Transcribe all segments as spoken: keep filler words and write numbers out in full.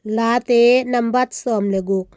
Late nambat sawm le guk.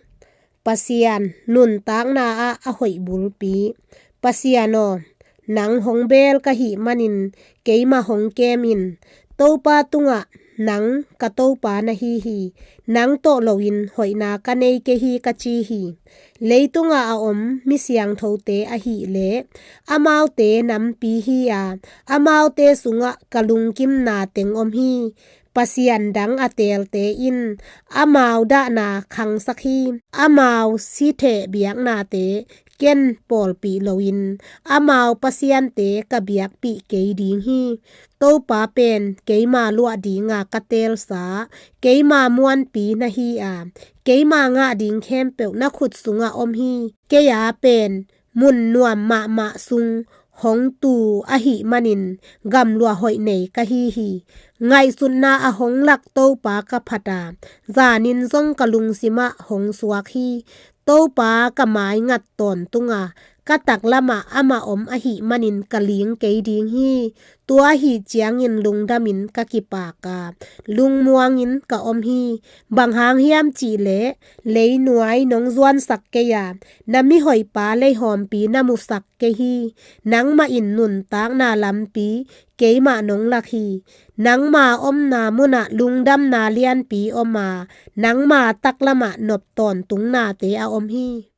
Pasian nuntakna ah a hoih bulpi. Pasian aw, nang hong beel ka hih manin keima hong kem in. Topa tungah, nang ka Topa na hi hi. Nang tawh loin hoihna ka nei kei hi, ka ci hi. Leitungah a om mi siangthote ahih leh amaute nampi hi a, amaute sungah ka lungkimna teng om hi. Pasian dang a teelte in amau dahna khangsak hi. Amau sitheh biaknate ken pawlpih loin amau pasiante ka biakpih kei ding hi. Topa pen keima luah dinga ka teelsa, keima muanpi na hi a, keima ngah ding khempeuh na khut sungah om hi. Kei a pen mun nuam mahmah sung hong tu ahih manin gamluah hoih nei ka hi hi. Ngaihsutna a hong lak Topa ka phat a, zanin zong ka lungsimah hong suak hi. Topa ka maingat tawntunga, ka taklamah amah om ahih manin ka ling kei ding hi. Tua ahih ciangin lungdamin ka kipak a, lungmuangin ka om hi. Bang hang hiam cihleh, leinuai nong zuansak kei a, na mihoihpa leihawmpi na musak kei hi. Nangmah in nuntakna lampi keimah nong lak hi. Nangma omna munah lungdamna lianpi om a, nangma taklamah nop tawntungnate a om hi.